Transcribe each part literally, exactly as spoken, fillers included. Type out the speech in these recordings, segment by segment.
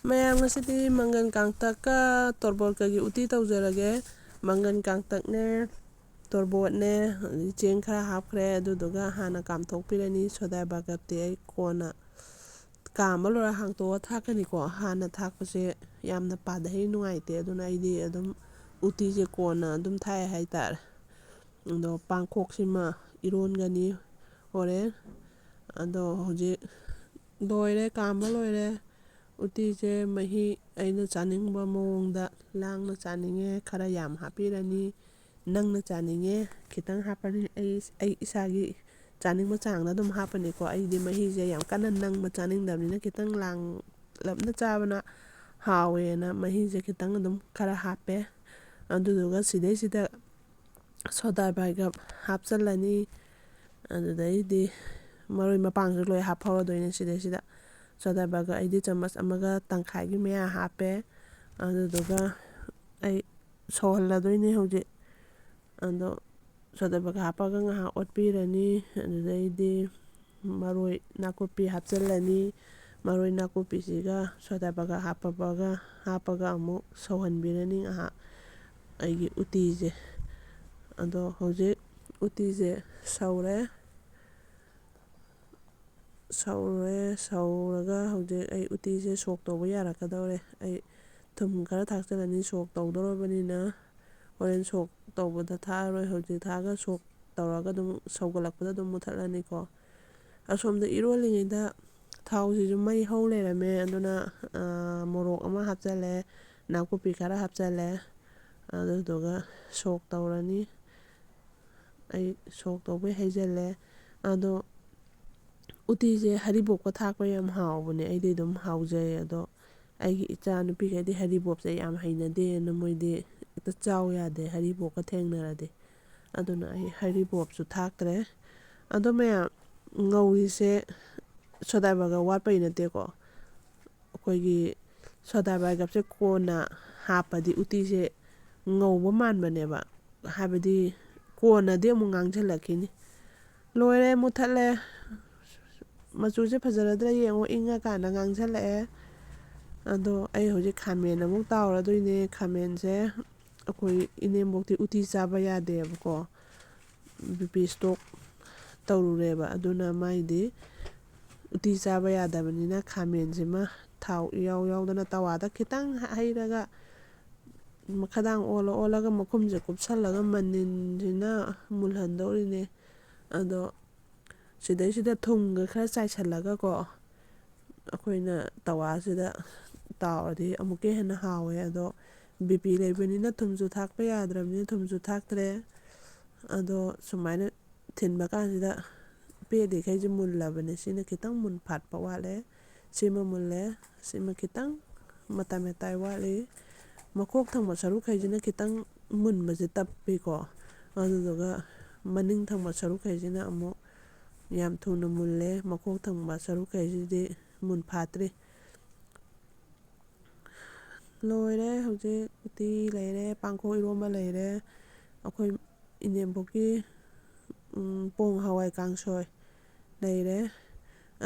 ꯃꯌꯥꯝ, ꯉꯁꯤꯗꯤ ꯃꯪꯒꯟ ꯀꯥꯡꯇꯛꯀ ꯇꯣꯔꯕꯣꯠꯀꯒꯤ ꯎꯇꯤ ꯇꯧꯖꯔꯒꯦ꯫ ꯃꯪꯒꯟ ꯀꯥꯡꯇꯛꯅꯦ, ꯇꯣꯔꯕꯣꯠꯅꯦ, ꯑꯗꯩ ꯆꯦꯡ ꯈꯔ ꯍꯥꯞꯈ꯭ꯔꯦ꯫ ꯑꯗꯨꯗꯨꯒ ꯍꯥꯟꯅ ꯀꯥꯝꯊꯣꯛꯄꯤꯔꯅꯤ꯫ ꯁꯣꯗꯥ ꯕꯥꯏꯒꯞꯇꯤ ꯑꯩ ꯀꯣꯟꯅ ꯀꯥꯝꯕ ꯂꯣꯏꯔ ꯍꯥꯡꯇꯣꯛꯑ ꯊꯥꯛꯀꯅꯤꯀꯣ꯫ ꯍꯥꯟꯅ ꯊꯥꯛꯄꯁꯦ ꯌꯥꯝꯅ ꯄꯥꯗꯩ ꯅꯨꯡꯉꯥꯏꯇꯦ꯫ ꯑꯗꯨꯅ ꯑꯩꯗꯤ ꯑꯗꯨꯝ ꯎꯇꯤꯁꯦ ꯀꯣꯟꯅ ꯑꯗꯨꯝ ꯊꯥꯛꯑꯦ ꯍꯥꯏꯇꯥꯔꯦ꯫ ꯑꯗꯣ ꯄꯥꯡꯈꯣꯛꯁꯤꯃ ꯏꯔꯣꯟꯒꯅꯤ ꯍꯣꯔꯦꯟ꯫ ꯑꯗꯣ ꯍꯧꯖꯤꯛ ꯂꯣꯏꯔꯦ, ꯀꯥꯝꯕ ꯂꯣꯏꯔꯦ꯫ ꯎꯇꯤꯁꯦ ꯃꯍꯤ ꯑꯩꯅ ꯆꯥꯅꯤꯡꯕ ꯃꯑꯣꯡꯗ ꯂꯥꯡꯅ ꯆꯥꯅꯤꯡꯉꯦ, ꯈꯔ ꯌꯥꯝ ꯍꯥꯞꯄꯤꯔꯅꯤ꯫ ꯅꯪꯅ ꯆꯥꯅꯤꯡꯉꯦ, ꯈꯤꯇꯪ ꯍꯥꯞꯄꯅꯤ꯫ ꯑꯩ, ꯑꯩ ꯏꯁꯥꯒꯤ ꯆꯥꯅꯤꯡꯕ ꯆꯥꯡꯗ ꯑꯗꯨꯝ ꯍꯥꯞꯄꯅꯤꯀꯣ꯫ ꯑꯩꯗꯤ ꯃꯍꯤꯁꯦ ꯌꯥꯝ ꯀꯟꯅ ꯅꯪꯕ ꯆꯥꯅꯤꯡꯗꯕꯅꯤꯅ ꯈꯤꯇꯪ ꯂꯥꯡꯂꯞꯅ ꯆꯥꯕꯅ ꯍꯥꯎꯋꯦꯅ ꯃꯍꯤꯁꯦ ꯈꯤꯇꯪ ꯑꯗꯨꯝ ꯈꯔ ꯍꯥꯞꯄꯦ꯫ ꯑꯗꯨꯗꯨꯒ ꯁꯤꯗꯩꯁꯤꯗ ꯁꯣꯗꯥ ꯕꯥꯏꯒꯞ ꯍꯥꯞꯆꯤꯜꯂꯅꯤ꯫ ꯑꯗꯨꯗꯩꯗꯤ ꯃꯔꯣꯏ ꯃꯄꯥꯡꯁꯨ ꯂꯣꯏ ꯍꯥꯞꯍꯧꯔꯗꯣꯏꯅꯦ ꯁꯤꯗꯩꯁꯤꯗ꯫ ꯁꯣꯗꯥ ꯕꯥꯏꯒꯞ ꯑꯩꯗꯤ ꯆꯥꯃꯁ ꯑꯃꯒ ꯇꯪꯈꯥꯏꯒꯤ ꯃꯌꯥ ꯍꯥꯞꯄꯦ꯫ ꯑꯗꯨꯗꯨꯒ ꯑꯩ ꯁꯧꯍꯜꯂꯗꯣꯏꯅꯦ ꯍꯧꯖꯤꯛ꯫ ꯑꯗꯣ ꯁꯣꯗꯥ ꯕꯥꯏꯒꯞ ꯍꯥꯞꯄꯒ ꯉꯥꯏꯍꯥꯛ ꯑꯣꯠꯄꯤꯔꯅꯤ꯫ ꯑꯗꯨꯗꯩꯗꯤ ꯃꯔꯣꯏ ꯅꯥꯀꯨꯞꯄꯤ ꯍꯥꯞꯆꯤꯜꯂꯅꯤ꯫ ꯃꯔꯣꯏ ꯅꯥꯀꯨꯞꯄꯤꯁꯤꯒ ꯁꯣꯗꯥ ꯕꯥꯏꯒꯞ ꯍꯥꯞꯄꯒ, ꯍꯥꯞꯄꯒ ꯑꯃꯨꯛ ꯁꯧꯍꯟꯕꯤꯔꯅꯤ ꯉꯥꯏꯍꯥꯛ ꯑꯩꯒꯤ ꯎꯇꯤꯁꯦ꯫ ꯑꯗꯣ ꯍꯧꯖꯤꯛ ꯎꯇꯤꯁꯦ ꯁꯧꯔꯦ꯫ ꯁꯧꯔꯦ, ꯁꯧꯔꯒ ꯍꯧꯖꯤꯛ ꯑꯩ ꯎꯇꯤꯁꯦ ꯁꯣꯛ ꯇꯧꯕ ꯌꯥꯔꯛꯀꯗꯧꯔꯦ꯫ ꯑꯩ ꯊꯨꯝ ꯈꯔ ꯊꯥꯛꯆꯤꯜꯂꯅꯤ, ꯁꯣꯛ ꯇꯧꯗꯧꯔꯕꯅꯤꯅ꯫ ꯍꯣꯔꯦꯟ ꯁꯣꯛ ꯇꯧꯕꯗ ꯊꯥꯛꯑꯔꯣꯏ, ꯍꯧꯖꯤꯛ ꯊꯥꯛꯑꯒ ꯁꯣꯛ ꯇꯧꯔꯒ ꯑꯗꯨꯝ ꯁꯧꯒꯠꯂꯛꯄꯗ ꯑꯗꯨꯝ ꯃꯨꯊꯠꯂꯅꯤꯀꯣ꯫ ꯑꯁꯣꯝꯗ ꯏꯔꯣꯜꯂꯤꯉꯩꯗ ꯊꯥꯎꯁꯤꯁꯨ ꯃꯩ ꯍꯧ ꯂꯩꯔꯝꯃꯦ꯫ ꯑꯗꯨꯅ, ꯑ, ꯃꯣꯔꯣꯛ ꯑꯃ ꯍꯥꯞꯆꯜꯂꯦ, ꯅꯥꯀꯨꯞꯄꯤ ꯈꯔ ꯍꯥꯞꯆꯜꯂꯦ꯫ ꯑꯗꯨꯗꯨꯒ ꯁꯣꯛ ꯇꯧꯔꯅꯤ꯫ ꯑꯩ ꯁꯣꯛ ꯇꯧꯕꯩ ꯍꯩꯖꯜꯂꯦ꯫ ꯑꯗꯣ ꯎꯇꯤꯁꯦ ꯍꯔꯤꯕꯣꯞꯀ ꯊꯥꯛꯄ ꯌꯥꯝ ꯍꯥꯎꯕꯅꯦ꯫ ꯑꯩꯗꯤ ꯑꯗꯨꯝ ꯍꯥꯎꯖꯩ꯫ ꯑꯗꯣ ꯑꯩꯒꯤ ꯏꯆꯥ ꯅꯨꯄꯤꯈꯩꯗꯤ ꯍꯔꯤꯕꯣꯞꯁꯦ ꯌꯥꯝ ꯍꯩꯅꯗꯦꯅ, ꯃꯣꯏꯗꯤ ꯍꯦꯛꯇ ꯆꯥꯎ ꯌꯥꯗꯦ ꯍꯔꯤꯕꯣꯞꯀ ꯊꯦꯡꯅꯔꯗꯤ꯫ ꯑꯗꯨꯅ ꯑꯩ ꯍꯔꯤꯕꯣꯞꯁꯨ ꯊꯥꯛꯇ꯭ꯔꯦ꯫ ꯑꯗꯣ ꯃꯌꯥꯝ, ꯉꯧꯔꯤꯁꯦ ꯁꯣꯗꯥ ꯕꯥꯏꯒꯞ ꯋꯥꯠꯄꯩ ꯅꯠꯇꯦꯀꯣ꯫ ꯑꯩꯈꯣꯏꯒꯤ ꯁꯣꯗꯥ ꯕꯥꯏꯒꯞꯁꯦ ꯀꯣꯟꯅ ꯍꯥꯞꯄꯗꯤ ꯎꯇꯤꯁꯦ ꯉꯧꯕ ꯃꯥꯟꯕꯅꯦꯕ꯫ ꯍꯥꯏꯕꯗꯤ ꯀꯣꯟꯅꯗꯤ ꯑꯃꯨꯛ ꯉꯥꯡꯁꯤꯜꯂꯛꯈꯤꯅꯤ꯫ ꯂꯣꯏꯔꯦ, ꯃꯨꯠꯊꯠꯂꯦ꯫ ꯃꯆꯨꯁꯦ ꯐꯖꯔꯗ꯭ꯔꯥ ꯌꯦꯡꯉꯣ, ꯏꯪꯉꯀꯥꯟꯗ ꯉꯥꯡꯁꯤꯜꯂꯛꯑꯦ꯫ ꯑꯗꯣ ꯑꯩ ꯍꯧꯖꯤꯛ ꯈꯥꯃꯦꯟ ꯑꯃꯨꯛ ꯇꯥꯎꯔꯗꯣꯏꯅꯦ꯫ ꯈꯥꯃꯦꯟꯁꯦ ꯑꯩꯈꯣꯏ ꯏꯅꯦꯝꯕꯣꯛꯇꯤ ꯎꯇꯤ ꯆꯥꯕ ꯌꯥꯗꯦꯕꯀꯣ, ꯕꯤ ꯄꯤ ꯏꯁꯇꯣꯛ ꯇꯧꯔꯨꯔꯦꯕ꯫ ꯑꯗꯨꯅ ꯃꯥꯏꯗꯤ ꯎꯇꯤ ꯆꯥꯕ ꯌꯥꯗꯕꯅꯤꯅ ꯈꯥꯃꯦꯟꯁꯤꯃ ꯊꯥꯎ ꯏꯌꯥꯎ ꯌꯥꯎꯗꯅ ꯇꯋꯥꯗ ꯈꯤꯇꯪ ꯍꯩꯔꯒ ꯃꯈꯥꯗꯥꯡ ꯑꯣꯜꯂ ꯑꯣꯜꯂꯒ ꯃꯈꯨꯝꯁꯦ ꯀꯨꯞꯁꯜꯂꯒ ꯃꯅꯤꯟꯁꯤꯅ ꯃꯨꯜꯍꯟꯗꯧꯔꯤꯅꯦ꯫ ꯑꯗꯣ ꯁꯤꯗꯩꯁꯤꯗ ꯊꯨꯝꯒ ꯈꯔ ꯆꯥꯏꯁꯜꯂꯒꯀꯣ, ꯑꯩꯈꯣꯏꯅ ꯇꯋꯥꯁꯤꯗ ꯇꯥꯎꯔꯗꯤ ꯑꯃꯨꯛꯀ ꯍꯦꯟꯅ ꯍꯥꯎꯋꯦ꯫ ꯑꯗꯣ ꯕꯤ ꯄꯤ ꯂꯩꯕꯅꯤꯅ ꯊꯨꯝꯁꯨ ꯊꯥꯛꯄ ꯌꯥꯗ꯭ꯔꯕꯅꯤꯅ ꯊꯨꯝꯁꯨ ꯊꯥꯛꯇ꯭ꯔꯦ꯫ ꯑꯗꯣ ꯁꯨꯃꯥꯏꯅ ꯊꯤꯟꯕ ꯀꯥꯟꯁꯤꯗ ꯄꯦꯠꯂꯤꯈꯩꯁꯦ ꯃꯨꯜꯂꯕꯅꯦ꯫ ꯁꯤꯅ ꯈꯤꯇꯪ ꯃꯨꯟ ꯐꯥꯠꯄ ꯋꯥꯠꯂꯦ꯫ ꯁꯤꯃ ꯃꯨꯜꯂꯦ꯫ ꯁꯤꯃ ꯈꯤꯇꯪ ꯃꯇꯥꯏ ꯃꯇꯥꯏ ꯋꯥꯠꯂꯤ꯫ ꯃꯈꯣꯛ ꯊꯪꯕ ꯁꯔꯨꯛꯈꯩꯁꯤꯅ ꯈꯤꯇꯪ ꯃꯨꯟꯕꯁꯦ ꯇꯞꯄꯤꯀꯣ꯫ ꯑꯗꯨꯗꯨꯒ ꯃꯅꯤꯡ ꯊꯪꯕ ꯁꯔꯨꯛꯈꯩꯁꯤꯅ ꯑꯃꯨꯛ ꯌꯥꯝ ꯊꯨꯅ ꯃꯨꯜꯂꯦ꯫ ꯃꯈꯣꯛ ꯊꯪꯕ ꯁꯔꯨꯛꯈꯩꯁꯤꯗꯤ ꯃꯨꯟ ꯐꯥꯠꯇ꯭ꯔꯤ꯫ ꯂꯣꯏꯔꯦ꯫ ꯍꯧꯖꯤꯛ ꯎꯇꯤ ꯂꯩꯔꯦ, ꯄꯥꯡꯈꯣꯛ ꯏꯔꯣꯝꯕ ꯂꯩꯔꯦ, ꯑꯩꯈꯣꯏ ꯏꯅꯦꯝꯕꯣꯛꯀꯤ, ꯎꯝ, ꯄꯣꯡ ꯍꯋꯥꯏ ꯀꯥꯡꯁꯣꯏ ꯂꯩꯔꯦ꯫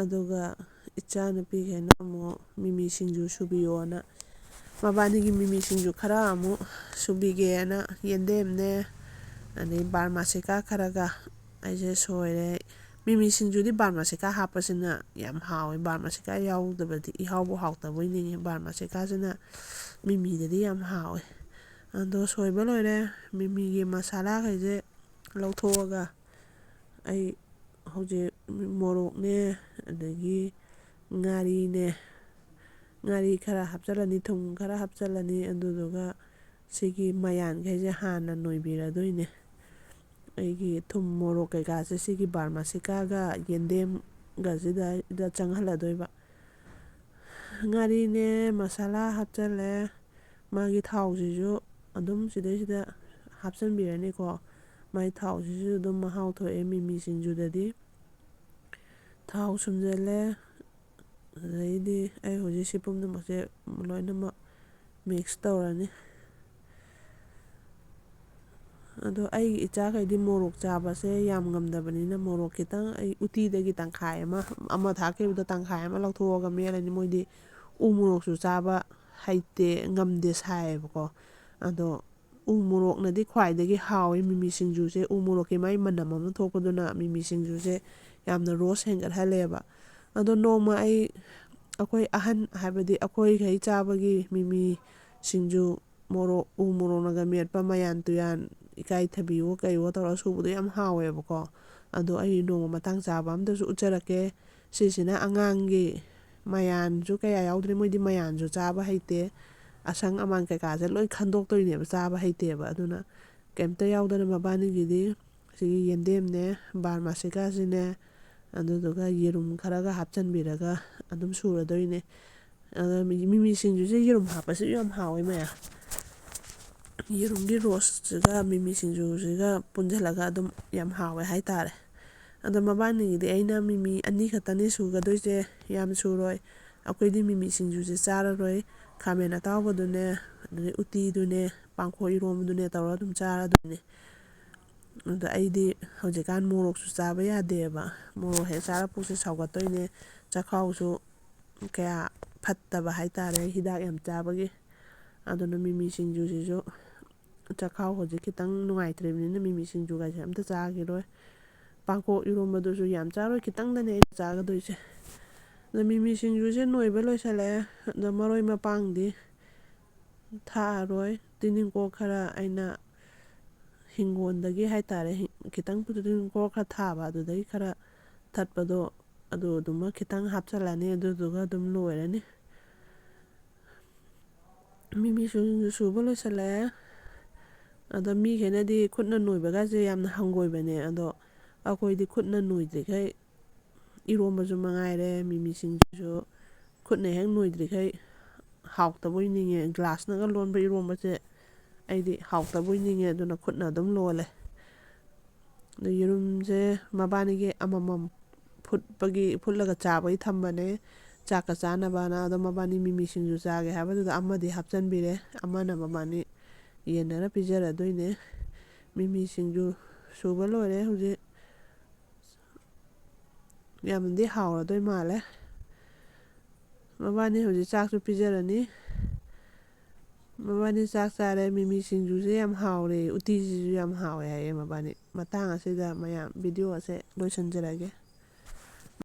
ꯑꯗꯨꯒ ꯏꯆꯥꯅꯨꯄꯤꯈꯩꯅ ꯑꯃꯨꯛ ꯃꯤꯃꯤ ꯁꯤꯡꯖꯨ ꯁꯨꯕꯤꯌꯣꯅ, ꯃꯕꯥꯅꯤꯒꯤ ꯃꯤꯃꯤ ꯁꯤꯡꯖꯨ ꯈꯔ ꯑꯃꯨꯛ ꯁꯨꯕꯤꯒꯦꯅ ꯌꯦꯟꯗꯦꯝꯅꯦ, ꯑꯗꯩ ꯕꯥꯔꯃꯥꯁꯤꯀꯥ ꯈꯔꯒ ꯑꯩꯁꯦ ꯁꯣꯏꯔꯦ꯫ ꯃꯤꯃꯤ ꯁꯤꯡꯖꯨꯗꯤ ꯕꯥꯔꯃꯥꯁꯤꯀꯥ ꯍꯥꯞꯄꯁꯤꯅ ꯌꯥꯝ ꯍꯥꯎꯋꯦ꯫ ꯕꯥꯔꯃꯥꯁꯤꯀꯥ ꯌꯥꯎꯗꯕꯗꯤ ꯏꯍꯥꯎꯕꯨ ꯍꯥꯎꯇꯕꯣꯏ ꯅꯤꯡꯉꯤ꯫ ꯕꯥꯔꯃꯥꯁꯤꯀꯥꯁꯤꯅ ꯃꯤꯃꯤꯗꯗꯤ ꯌꯥꯝ ꯍꯥꯎꯋꯦ꯫ ꯑꯗꯣ ꯁꯣꯏꯕ ꯂꯣꯏꯔꯦ꯫ ꯃꯤꯃꯤꯒꯤ ꯃꯁꯥꯂꯥꯈꯩꯁꯦ ꯂꯧꯊꯣꯛꯑꯒ ꯑꯩ ꯍꯧꯖꯤꯛ ꯃꯣꯔꯣꯛꯅꯦ, ꯑꯗꯒꯤ ꯉꯥꯔꯤꯅꯦ, ꯉꯥꯔꯤ ꯈꯔ ꯍꯥꯞꯆꯤꯜꯂꯅꯤ, ꯊꯨꯝ ꯈꯔ ꯍꯥꯞꯆꯤꯜꯂꯅꯤ꯫ ꯑꯗꯨꯗꯨꯒ ꯁꯤꯒꯤ ꯃꯌꯥꯟꯈꯩꯁꯦ ꯍꯥꯟꯅ ꯅꯣꯏꯕꯤꯔꯗꯣꯏꯅꯦ꯫ ꯑꯩꯒꯤ ꯊꯨꯝ, ꯃꯣꯔꯣꯛ ꯀꯩꯀꯥꯁꯦ ꯁꯤꯒꯤ ꯕꯥꯔꯃꯥꯁꯤꯀꯥꯒ ꯌꯦꯟꯗꯦꯝꯒꯁꯤꯗ ꯆꯪꯍꯜꯂꯗꯣꯏꯕ꯫ ꯉꯥꯔꯤꯅꯦ, ꯃꯁꯥꯂꯥ ꯍꯥꯞꯆꯜꯂꯦ꯫ ꯃꯥꯒꯤ ꯊꯥꯎꯁꯤꯁꯨ ꯑꯗꯨꯝ ꯁꯤꯗꯩꯁꯤꯗ ꯍꯥꯞꯆꯤꯟꯕꯤꯔꯅꯤꯀꯣ꯫ ꯃꯥꯒꯤ ꯊꯥꯎꯁꯤꯁꯨ ꯑꯗꯨꯝ ꯃꯍꯥꯎ ꯊꯣꯛꯑꯦ ꯃꯤꯃꯤ ꯁꯤꯡꯖꯨꯗꯗꯤ꯫ ꯊꯥꯎ ꯁꯨꯝꯖꯤꯜꯂꯦ꯫ ꯑꯗꯩꯗꯤ ꯑꯩ ꯍꯧꯖꯤꯛ ꯁꯤ ꯄꯨꯝꯅꯃꯛꯁꯦ ꯂꯣꯏꯅꯃꯛ ꯃꯤꯛꯁ ꯇꯧꯔꯅꯤ꯫ ꯑꯗꯣ ꯑꯩꯒꯤ ꯏꯆꯥꯈꯩꯗꯤ ꯃꯣꯔꯣꯛ ꯆꯥꯕꯁꯦ ꯌꯥꯝ ꯉꯝꯗꯕꯅꯤꯅ, ꯃꯣꯔꯣꯛ ꯈꯤꯇꯪ, ꯑꯩ ꯎꯇꯤꯗꯒꯤ ꯇꯪꯈꯥꯏ ꯑꯃ, ꯑꯃ ꯊꯥꯛꯈꯤꯕꯗꯣ ꯇꯪꯈꯥꯏ ꯑꯃ ꯂꯧꯊꯣꯛꯑꯒ ꯃꯦꯠꯂꯅꯤ꯫ ꯃꯣꯏꯗꯤ ꯎ ꯃꯣꯔꯣꯛꯁꯨ ꯆꯥꯕ ꯍꯩꯇꯦ, ꯉꯝꯗꯦ, ꯁꯥꯏꯌꯦꯕꯀꯣ꯫ ꯑꯗꯣ ꯎ ꯃꯣꯔꯣꯛꯅꯗꯤ ꯈ꯭ꯋꯥꯏꯗꯒꯤ ꯍꯥꯎꯋꯤ ꯃꯤꯃꯤ ꯁꯤꯡꯖꯨꯁꯦ꯫ ꯎ ꯃꯣꯔꯣꯛꯀꯤ ꯃꯥꯏ ꯃꯅꯝ ꯑꯃ ꯊꯣꯛꯄꯗꯨꯅ ꯃꯤꯃꯤ ꯁꯤꯡꯖꯨꯁꯦ ꯌꯥꯝꯅ ꯔꯣꯁ ꯍꯦꯟꯒꯠꯍꯜꯂꯦꯕ꯫ ꯑꯗꯣ ꯅꯣꯡꯃ ꯑꯩ, ꯑꯩꯈꯣꯏ ꯑꯍꯟ, ꯍꯥꯏꯕꯗꯤ ꯑꯩꯈꯣꯏꯈꯩ ꯆꯥꯕꯒꯤ ꯃꯤꯃꯤ ꯁꯤꯡꯖꯨ, ꯃꯣꯔꯣꯛ, ꯎ ꯃꯣꯔꯣꯛꯅꯒ ꯃꯦꯠꯄ ꯃꯌꯥꯟ ꯇꯨꯌꯥꯟ, ꯏꯀꯥꯏꯊꯕꯤꯋꯣ ꯀꯩꯋꯣ ꯇꯧꯔꯒ ꯁꯨꯕꯗꯣ ꯌꯥꯝ ꯍꯥꯎꯋꯦꯕꯀꯣ꯫ ꯑꯗꯣ ꯑꯩ ꯅꯣꯡꯃ ꯃꯇꯥꯡ ꯆꯥꯕ ꯑꯝꯗꯁꯨ ꯎꯠꯆꯔꯛꯀꯦ꯫ ꯁꯤꯁꯤꯅ ꯑꯉꯥꯡꯒꯤ, ꯃꯌꯥꯟꯁꯨ ꯀꯌꯥ ꯌꯥꯎꯗ꯭ꯔꯦ, ꯃꯣꯏꯗꯤ ꯃꯌꯥꯟꯁꯨ ꯆꯥꯕ ꯍꯩꯇꯦ꯫ ꯑꯁꯪ ꯑꯃꯥꯟ ꯀꯩꯀꯥꯁꯦ ꯂꯣꯏ ꯈꯟꯗꯣꯛꯇꯣꯏꯅꯦꯕ, ꯆꯥꯕ ꯍꯩꯇꯦꯕ꯫ ꯑꯗꯨꯅ ꯀꯩꯝꯇ ꯌꯥꯎꯗꯅ ꯃꯕꯥꯅꯤꯒꯤꯗꯤ ꯁꯤꯒꯤ ꯌꯦꯟꯗꯦꯝꯅꯦ, ꯕꯥꯔꯃꯥꯁꯤꯀꯥꯁꯤꯅꯦ, ꯑꯗꯨꯗꯨꯒ ꯌꯦꯔꯨꯝ ꯈꯔꯒ ꯍꯥꯞꯆꯤꯟꯕꯤꯔꯒ ꯑꯗꯨꯝ ꯁꯨꯔꯗꯣꯏꯅꯦ꯫ ꯑꯗꯣ ꯃꯤ-, ꯃꯤꯃꯤ ꯁꯤꯡꯖꯨꯁꯦ ꯌꯦꯔꯨꯝ ꯍꯥꯞꯄꯁꯨ ꯌꯥꯝ ꯍꯥꯎꯋꯦ ꯃꯌꯥꯝ꯫ ꯌꯦꯔꯨꯝꯒꯤ ꯔꯣꯁꯁꯤꯒ ꯃꯤꯃꯤ ꯁꯤꯡꯖꯨꯁꯤꯒ ꯄꯨꯟꯁꯤꯜꯂꯒ ꯑꯗꯨꯝ ꯌꯥꯝ ꯍꯥꯎꯋꯦ ꯍꯥꯏꯇꯥꯔꯦ꯫ ꯑꯗꯣ ꯃꯕꯥꯅꯤꯒꯤꯗꯤ ꯑꯩꯅ ꯃꯤꯃꯤ ꯑꯅꯤ ꯈꯛꯇꯅꯤ ꯁꯨꯒꯗꯣꯏꯁꯦ, ꯌꯥꯝ ꯁꯨꯔꯣꯏ꯫ ꯑꯩꯈꯣꯏꯗꯤ ꯃꯤꯃꯤ ꯁꯤꯡꯖꯨꯁꯦ ꯆꯥꯔꯔꯣꯏ꯫ ꯈꯥꯃꯦꯟ ꯑꯇꯥꯎꯕꯗꯨꯅꯦ, ꯑꯗꯩ ꯎꯇꯤꯗꯨꯅꯦ, ꯄꯥꯡꯈꯣꯛ ꯏꯔꯣꯝꯕꯗꯨꯅꯦ ꯇꯧꯔꯒ ꯑꯗꯨꯝ ꯆꯥꯔꯗꯣꯏꯅꯦ꯫ ꯑꯗꯣ ꯑꯩꯗꯤ ꯍꯧꯖꯤꯛꯀꯥꯟ ꯃꯣꯔꯣꯛꯁꯨ ꯆꯥꯕ ꯌꯥꯗꯦꯕ꯫ ꯃꯣꯔꯣꯛ ꯍꯦꯛ ꯆꯥꯔ ꯄꯨꯛꯁꯦ ꯁꯥꯎꯒꯠꯇꯣꯏꯅꯦ꯫ ꯆꯥꯛꯈꯥꯎꯁꯨ ꯀꯌꯥ ꯐꯠꯇꯕ ꯍꯥꯏꯇꯥꯔꯦ, ꯍꯤꯗꯥꯛ ꯌꯥꯝ ꯆꯥꯕꯒꯤ꯫ ꯑꯗꯨꯅ ꯃꯤꯃꯤ ꯁꯤꯡꯖꯨꯁꯤꯁꯨ ꯆꯥꯛꯈꯥꯎ ꯍꯧꯖꯤꯛ ꯈꯤꯇꯪ ꯅꯨꯡꯉꯥꯏꯇ꯭ꯔꯤꯕꯅꯤꯅ ꯃꯤꯃꯤ ꯁꯤꯡꯖꯨꯒꯁꯦ ꯑꯝꯇ ꯆꯥꯈꯤꯔꯣꯏ꯫ ꯄꯥꯡꯈꯣꯛ ꯏꯔꯣꯝꯕꯗꯨꯁꯨ ꯌꯥꯝ ꯆꯥꯔꯣꯏ, ꯈꯤꯇꯪꯗꯅꯦ ꯑꯩꯅ ꯆꯥꯒꯗꯣꯏꯁꯦ꯫ ꯑꯗꯣ ꯃꯤꯃꯤ ꯁꯤꯡꯖꯨꯁꯦ ꯅꯣꯏꯕ ꯂꯣꯏꯁꯤꯜꯂꯛꯑꯦ꯫ ꯑꯗꯣ ꯃꯔꯣꯏ ꯃꯄꯥꯡꯗꯤ ꯊꯥꯛꯑꯔꯣꯏ꯫ ꯇꯤꯅꯤꯡꯀꯣꯛ ꯈꯔ ꯑꯩꯅ ꯍꯤꯡꯒꯣꯜꯗꯒꯤ ꯍꯥꯏꯇꯥꯔꯦ, ꯍꯤꯡ-, ꯈꯤꯇꯪ ꯇꯤꯅꯤꯡꯀꯣꯛ ꯈꯔ ꯊꯥꯕ, ꯑꯗꯨꯗꯒꯤ ꯈꯔ ꯊꯠꯄꯗꯣ, ꯑꯗꯨꯗꯨꯃ ꯈꯤꯇꯪ ꯍꯥꯞꯆꯤꯜꯂꯅꯤ, ꯑꯗꯨꯗꯨꯒ ꯑꯗꯨꯝ ꯂꯣꯏꯔꯅꯤ꯫ ꯃꯤꯃꯤ ꯁꯤꯡꯖꯨ ꯁꯨꯕ ꯂꯣꯏꯁꯤꯜꯂꯛꯑꯦ꯫ ꯑꯗꯣ ꯃꯤꯈꯩꯅꯗꯤ ꯈꯨꯠꯅ ꯅꯣꯏꯕꯒꯁꯦ ꯌꯥꯝꯅ ꯍꯪꯒꯣꯏꯕꯅꯦ꯫ ꯑꯗꯣ ꯑꯩꯈꯣꯏꯗꯤ ꯈꯨꯠꯅ ꯅꯣꯏꯗ꯭ꯔꯤꯈꯩ, ꯏꯔꯣꯝꯕꯁꯨ ꯃꯉꯥꯏꯔꯦ, ꯃꯤꯃꯤ ꯁꯤꯡꯖꯨꯁꯨ ꯈꯨꯠꯅ ꯍꯦꯛ ꯅꯣꯏꯗ꯭ꯔꯤꯈꯩ ꯍꯥꯎꯇꯕꯣꯏ ꯅꯤꯡꯉꯦ꯫ ꯒ꯭ꯂꯥꯁꯅꯒ ꯂꯣꯟꯕ ꯏꯔꯣꯝꯕꯁꯦ ꯑꯩꯗꯤ ꯍꯥꯎꯇꯕꯣꯏ ꯅꯤꯡꯉꯦ, ꯑꯗꯨꯅ ꯈꯨꯠꯅ ꯑꯗꯨꯝ ꯂꯣꯜꯂꯦ꯫ ꯑꯗꯣ ꯌꯦꯔꯨꯝꯁꯦ ꯃꯕꯥꯅꯤꯒꯤ ꯑꯃꯃꯝ ꯐꯨꯠꯄꯒꯤ, ꯐꯨꯠꯂꯒ ꯆꯥꯕꯒꯤ ꯊꯝꯕꯅꯦ, ꯆꯥꯛꯀ ꯆꯥꯅꯕꯅ꯫ ꯑꯗꯣ ꯃꯕꯥꯅꯤ ꯃꯤꯃꯤ ꯁꯤꯡꯖꯨ ꯆꯥꯒꯦ ꯍꯥꯏꯕꯗꯨꯗ ꯑꯃꯗꯤ ꯍꯥꯞꯆꯤꯟꯕꯤꯔꯦ, ꯑꯃꯅ ꯃꯕꯥꯅꯤ ꯌꯦꯟꯅꯔ ꯄꯤꯖꯔꯗꯣꯏꯅꯦ꯫ ꯃꯤꯃꯤ ꯁꯤꯡꯖꯨ ꯁꯨꯕ ꯂꯣꯏꯔꯦ ꯍꯧꯖꯤꯛ꯫ ꯌꯥꯝꯅꯗꯤ ꯍꯥꯎꯔꯗꯣꯏ ꯃꯥꯜꯂꯦ꯫ ꯃꯕꯥꯅꯤ ꯍꯧꯖꯤꯛ ꯆꯥꯛꯁꯨ ꯄꯤꯖꯔꯅꯤ꯫ ꯃꯕꯥꯅꯤ ꯆꯥꯛ ꯆꯥꯔꯦ꯫ ꯃꯤꯃꯤ ꯁꯤꯡꯖꯨꯁꯦ ꯌꯥꯝ ꯍꯥꯎꯔꯦ, ꯎꯇꯤꯁꯤꯁꯨ ꯌꯥꯝ ꯍꯥꯎꯋꯦ ꯍꯥꯏꯌꯦ ꯃꯕꯥꯅꯤ꯫ ꯃꯇꯥꯡ ꯑꯁꯤꯗ ꯃꯌꯥꯝ ꯚꯤꯗꯤꯑꯣ ꯑꯁꯦ ꯂꯣꯏꯁꯤꯟꯖꯔꯒꯦ꯫